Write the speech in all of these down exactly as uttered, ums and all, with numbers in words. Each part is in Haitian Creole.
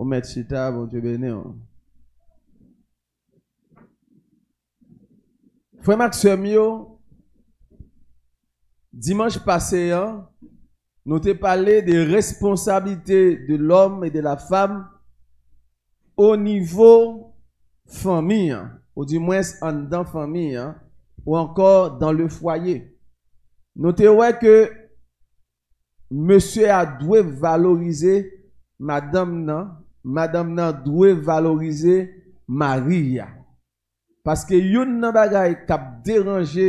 Ou mèt chita, Bondye beni w. Frè m ak sè m yo, dimanch pase an, nou te pale de responsabilité de l'homme et de la femme o nivo fanmi an, ou dimwens anndan fanmi an, ou ankò dans le foyer. Nou te wè ke mesye a dwe valorize madanm nan, madanm nan dwe valorize mari a. Paske youn nan bagay k ap deranje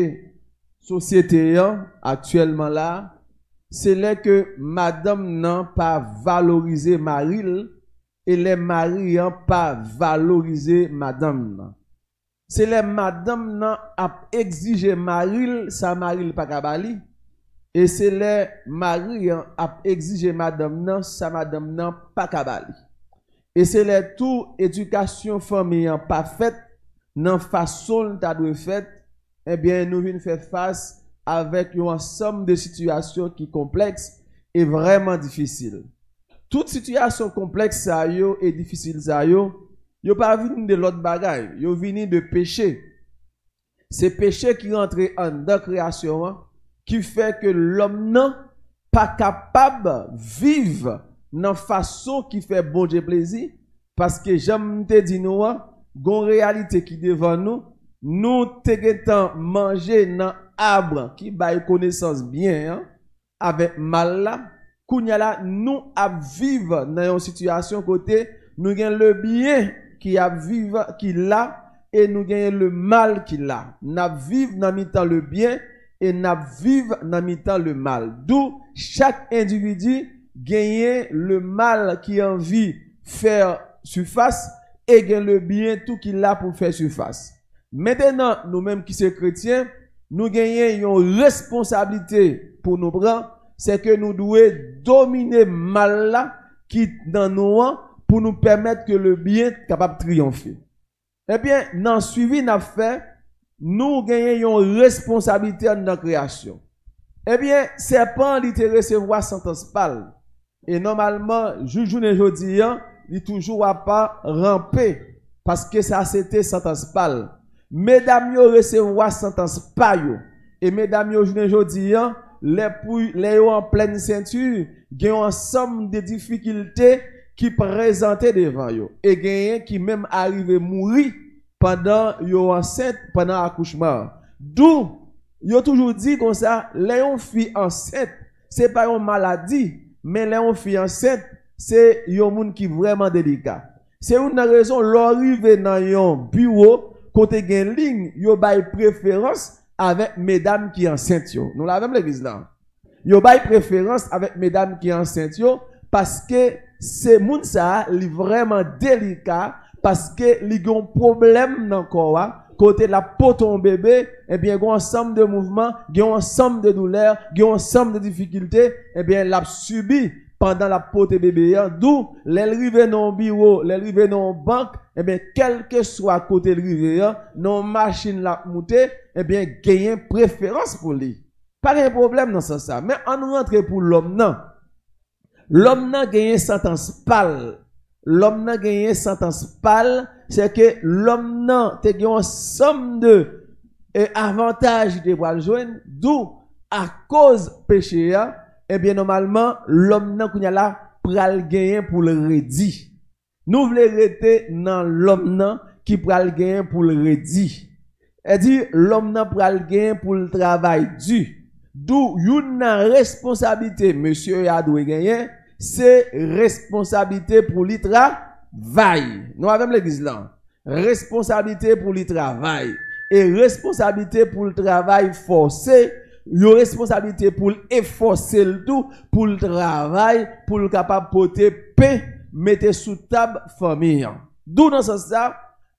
sosyete an aktyèlman la, se lè ke madanm nan pa valorize mari l, e lè mari an pa valorize madanm nan. Se lè madanm nan ap egzije mari l sa mari l pa ka ba li, e se lè mari an ap egzije madanm nan sa madanm nan pa ka ba li. E se lè tou edikasyon fanmi an pa fèt nan fason l ta dwe fèt, ebyen, nou vin fè fas avèk yon ansanm de sitiyasyon ki konplèks e vrèman difisil. Tout sitiyasyon konplèks sa yo e difisil sa yo, yo pa vini de lòt bagay, yo vini de peche. Se peche ki rantre anndan kreyasyon an, ki fè ke lòm nan pa kapab viv nan fason ki fè Bondye plezi, paske jan m te di nou an, gon reyalite ki devan nou, nou te gentan manje nan ab ki bay konesans byen an, avèk mal la. Kounye a la, nou ap viv nan yon sitiyasyon kote nou gen le byen ki ap viv, ki la, e nou genyen le mal ki la. N ap viv nan mitan le byen e n ap viv nan mitan le mal. Dou, chak endividi genyen le mal ki anvi fè sifas e gen le byen tou ki la pou fè sifas. Mentenan, nou menm ki se kretyen, nou genyen yon responsablite pou nou pran, se ke nou dwe domine mal la ki nan nou an pou nou pèmèt ke le byen kapab triyonfe. Ebyen, nan swivi n ap fè, nou genyen yon responsablite anndan kreyasyon. Ebyen, sèpan an, li te resevwa santans pa l. E nòmalman, jis jounen jodi an, li toujou ap ranpe, paske sa se te santans pa l. Medam yo resevwa santans pa yo. E medam yo, jounen jodi an, lè pou, lè yo an plèn senti, gen yon ansanm de difikilte ki prezante devan yo. E genyen ki menm arive mouri pandan yo ansent, pandan akouchman an. Dou, yo toujou di konsa, lè yon fi ansent, se pa yon maladi, men lè yon fi ansent, se yon moun ki vrèman delika. Se youn nan rezon, lè w rive nan yon biwo kote gen liy, yo bay preferans avèk medam ki ansent yo. Nou la avè m, legliz la? Yo bay preferans avèk medam ki ansent yo, paske se moun sa a, li vrèman delika, paske li gen yon pwoblèm nan kò a, kote l ap pote yon bebe, ebyen, gen yon ansanm de mouvman, gen yon ansanm de doulè, gen yon ansanm de difikilte, ebyen, l ap sibi pandan l ap pote bebe a. Dou, lè l rive nan yon biwo, lè l rive nan yon bank, ebyen, kèlkeswa kote l rive a, nan yon machin l ap moute, ebyen, genyen preferans pou li. Pa gen pwoblèm nan sans sa. Men ann rantre pou lòm nan. Lòm nan genyen santans pa l. Lòm nan genyen santans pa l, se ke lòm nan te gen yon ansanm de, e, avantaj li te pral jwenn, dou, akoz peche a, ebyen, nòmalman, lòm nan kounye a la pral genyen pou l redi. Nou vle rete nan lòm nan ki pral genyen pou l redi. E di, lòm nan pral genyen pou l travay di. Dou, youn nan responsablite mesye a dwe genyen, se responsablite pou li travay. Nou avè m, legliz lan? Responsablite pou li travay. E responsablite pou l travay fòse, yon responsablite pou l efòse l tou, pou l travay, pou l kapab pote pen, mete sou tab fanmi an. Dou nan sans sa,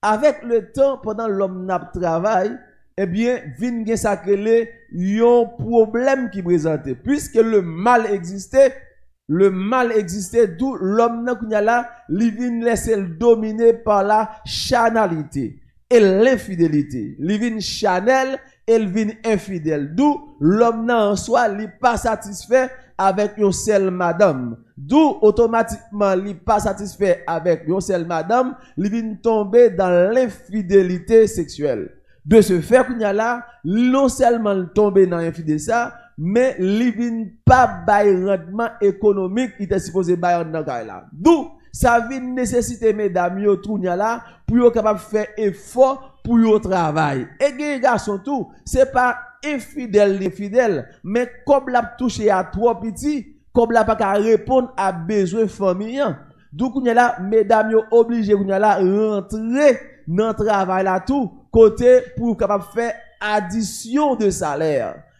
avèk letan, pandan lòm nan ap travay, ebyen, vin gen sa k rele yon pwoblèm ki prezante. Piske le mal egziste, le mal egziste, dou lòm nan kounye a la, li vin lèse l domine pa la chanalite e lenfidelite. Li vin chanèl e l vin enfidèl. Dou lòm nan an swa, li pa satisfè avèk yon sèl madanm. Dou, otomatikman, li pa satisfè avèk yon sèl madanm, li vin tonbe dan lenfidelite seksyèl. De ce fait, kounye a la, non sèlman l tonbe nan enfidel sa, men li vin pa bay randman ekonomik li te sipoze bay anndan kay la. Dou, sa vin nesesite medam yo kounye a la pou yo kapab fè efò pou yo travay. E gen gason tou, se pa enfidèl li enfidèl, men kòb l ap touche a twò piti, kòb la pa ka reponn a bezwen fanmi an. Dou kounye a la, medam yo oblije kounye a la rantre nan travay la tou, kote pou yo kapab fè adisyon de salè.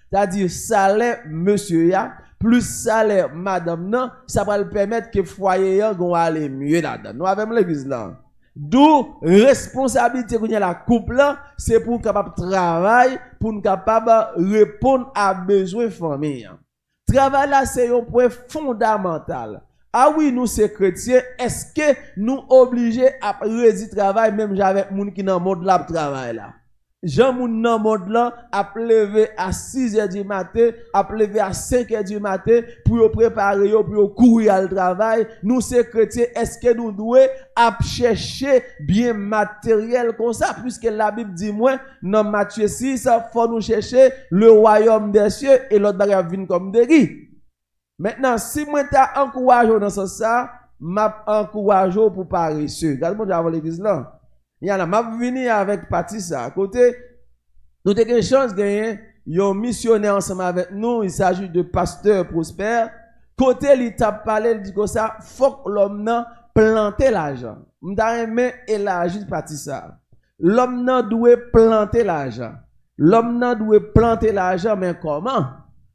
Sètadi salè mesye a, plis salè madanm nan, sa pral pèmèt ke fwaye an gon ale mye ladan. Nou avè m legliz lan? Dou, responsablite kounye a la koup lan, se pou w kapab travay, pou n kapab reponn a bezwen fanmi an. Travay la se yon pwen fondamantal. A wi, nou se kretyen, èske nou oblije ap redi travay menm jan avèk moun ki nan mond la ap travay la? Jan moun nan mond lan ap leve a sizè di maten, ap leve a senkè di maten pou yo prepare yo, pou yo kouri al travay, nou se kretyen, èske nou dwe ap chèche byen materyèl konsa? Piske Labib di mwen, nan Matye sis, fò nou chèche le royaume des cieux e lòt bagay ap vin kòm degi. Mentnan, si mwen ta ankouraje w nan sans sa, m ap ankouraje w pou parese. Gade Bondye avè legliz lan. Kounye a la, m ap vini avèk pati sa. Kote nou te gen chans genyen yon misyonè ansanm avèk nou, il s'agit de pastè Prosper. Kote li t ap pale, li di konsa, fòk lòm nan plante lajan. M ta renmen elaji pati sa. Lòm nan dwe plante lajan. Lòm nan dwe plante lajan, men kòman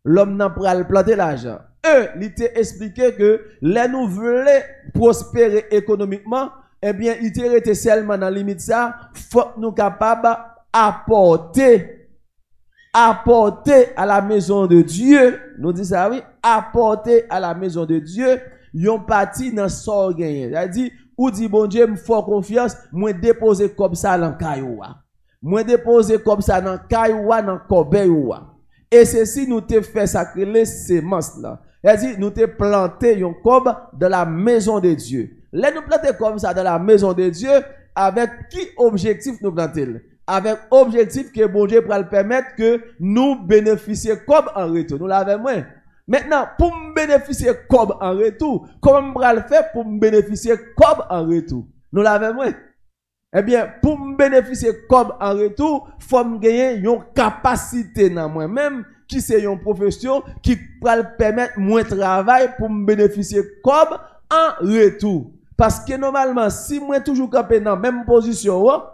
lòm nan pral plante lajan? E, li te esplike ke lè nou vle pwospere ekonomikman, ebyen, li te rete sèlman nan limit sa, fòk nou kapab apòte, apòte à la maison de Dieu, nou di sa wi, apòte à la maison de Dieu, yon pati nan sa w genyen. Sa vle di, ou di, Bondye, m fè w konfyans, mwen depoze kòb sa nan kay ou a. Mwen depoze kòb sa nan kay ou a, nan kòbèy ou a. E se si nou te fè sa k rele semans lan. Sètadi, nou te plante yon kòb dans la maison de Dieu. Lè nou plante kòb sa dans la maison de Dieu, avèk ki objektif nou plante l? Avèk objektif ke Bondye pral pèmèt ke nou benefisye kòb an retou. Nou la avè mwen? Mentnan, pou m benefisye kòb an retou, kòman m pral fè pou m benefisye kòb an retou? Nou la avè mwen? Ebyen, pou m benefisye kòb an retou, fò m genyen yon kapasite nan mwen menm, ki se yon pwofesyon ki pral pèmèt mwen travay pou m benefisye kòb an retou. Paske nòmalman, si mwen toujou kanpe nan menm pozisyon an,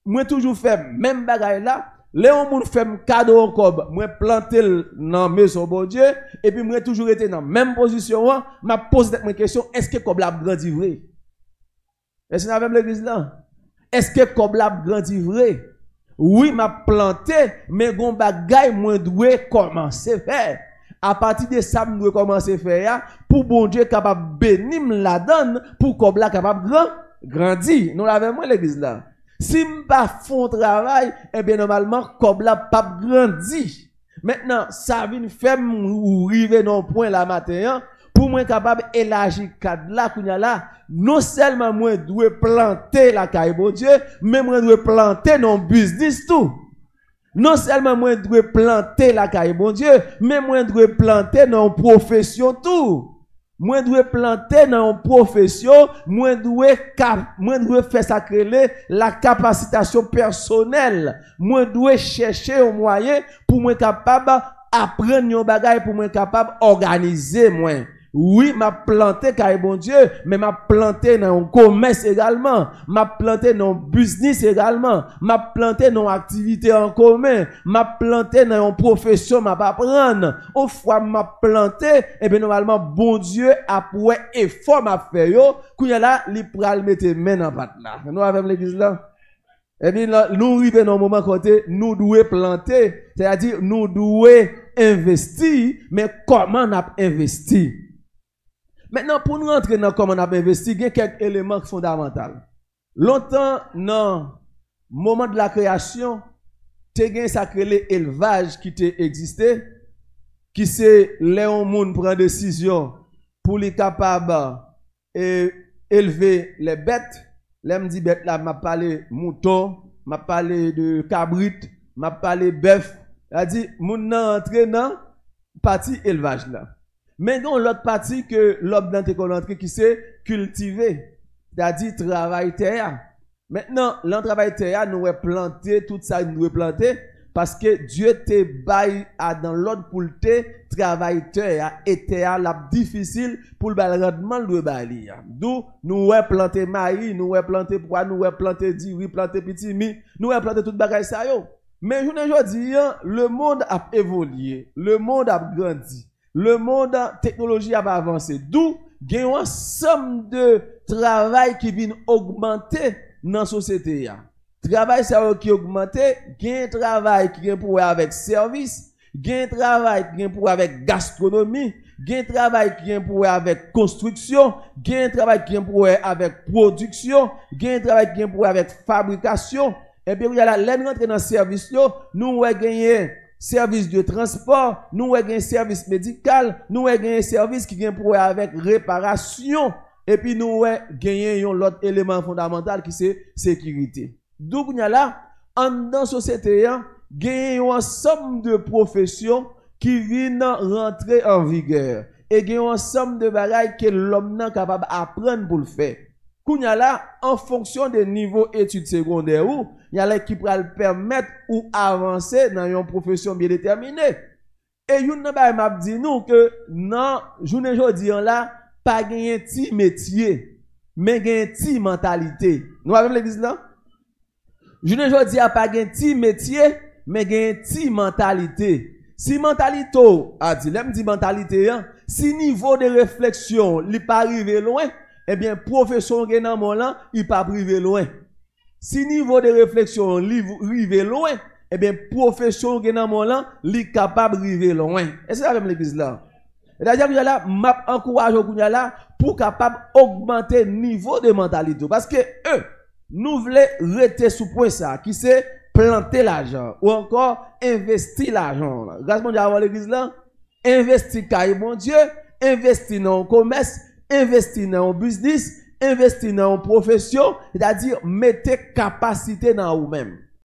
mwen toujou fè menm bagay la, lè yon moun fè m kado yon kòb, mwen plante l nan mezon Bondye, epi mwen toujou rete nan menm pozisyon an, m ap poze tèt mwen kesyon, èske kòb la ap grandi vre? Èske n avè m legliz lan? Èske kòb la ap grandi vre? Wi, m ap plante, men gon bagay mwen dwe kòmanse fè. Apati de sa m dwe kòmanse fè a, pou Bondye kapab beni m ladan l, pou kòb la kapab gran, grandi. Nou la avè mwen legliz la? Si m pa fè yon travay, ebyen nòmalman kòb la p ap grandi. Mentnan, sa vin fè m rive nan yon pwen la maten an, pou mwen kapab elaji kad la kounye a la, non sèlman mwen dwe plante lakay Bondye, men mwen dwe plante nan yon biznis tou. Non sèlman mwen dwe plante lakay Bondye, men mwen dwe plante nan yon pwofesyon tou. Mwen dwe plante nan yon pwofesyon, mwen dwe ka, mwen dwe fè sa k rele la kapasitasyon pèsonèl. Mwen dwe chèche yon mwayen pou mwen kapab aprann yon bagay, pou mwen kapab òganize mwen. Wi, m ap plante kay Bondye, men m ap plante nan yon komès egalman. M ap plante nan yon biznis egalman. M ap plante nan yon aktivite an komen. M ap plante nan yon pwofesyon m ap aprann. Yon fwa m ap plante, ebyen, nòmalman, Bondye ap wè efò m ap fè yo. Kounye a la, li pral mete men nan pat la. Nou avè m legliz la? Ebyen, la, nou rive nan yon moman kote nou dwe plante, sètadi nou dwe envesti, men kòman n ap envesti? Mentnan, pou n rantre nan kòman n ap envesti, gen kèk eleman fondamantal. Lontan, nan moman de la kreyasyon, te gen sa k rele elvaj ki te egziste. ki se lè yon moun pran desizyon pou li kapab e, elve lè bèt. Lè m di bèt la, m ap pale mouton, m ap pale de kabrit, m ap pale bèf. Sa di, moun nan antre nan pati elvaj la. Men gen yon lòt pati ke lòm nan te konn antre ki se kiltive, sètadi travay tè a. Mentnan, lè n travay tè a, nou wè plante tout sa n dwe plante, paske Dye te bay Adan lòd pou l te travay tè a, e tè a l ap difisil pou l ba l randman l dwe ba li a. Dou, nou wè plante mayi, nou wè plante pwa, nou wè plante diri, plante pitimi, nou wè plante tout bagay sa yo. Men jounen jodi a, lemonn ap evolye, lemonn ap grandi. Lemonn, teknoloji ap avanse. Dou, gen yon ansanm de travay ki vin ogmante nan sosyete a. Travay sa yo ki ogmante, gen travay ki gen pou wè avèk sèvis, gen travay ki gen pou wè avèk gastwonomi, gen travay ki gen pou wè avèk konstriksyon, gen travay ki gen pou wè avèk pwodiksyon, gen travay ki gen pou wè avèk fabrikasyon. Ebyen, kounye a la, lè n rantre nan sèvis yo, nou wè genyen sèvis de transpò, nou wè genyen sèvis medikal, nou wè genyen sèvis ki gen pou wè avèk reparasyon, epi nou wè genyen yon lòt eleman fondamantal ki se sekirite. Dou kounye a la, anndan sosyete a, genyen yon ansanm de pwofesyon ki vin rantre an vigè, e gen yon ansanm de bagay ke lòm nan kapab aprann pou l fè. Kounye a la, an fonksyon de nivo etid segondè ou, y a lè ki pral pèmèt ou avanse nan yon pwofesyon byen detèmine. E youn nan bagay m ap di nou ke nan jounen jodi an la, pa genyen ti metye, men genyen ti mantalite. Nou avè m legliz la? Jounen jodi a pa gen ti metye, men genyen ti mantalite. Si mantalite w, a di, lè m di mantalite an, si nivo de refleksyon li pa rive lwen, ebyen pwofesyon w gen nan men w lan, li p ap rive lwen. Si nivo de refleksyon w li rive lwen, ebyen pwofesyon w gen nan men w lan, li kapab rive lwen. Èske sa fè m legliz la? Sètadi kounye a la, m ap ankouraje w kounye a la pou w kapab ogmante nivo de mantalite w. Paske, e, nou vle rete sou pwen sa, ki se plante lajan ou ankò envesti lajan w lan. Gras Bondye avè w legliz la, envesti kay Bondye, envesti nan yon komès, envesti nan yon biznis, envesti nan yon pwofesyon, sètadi mete kapasite nan ou menm.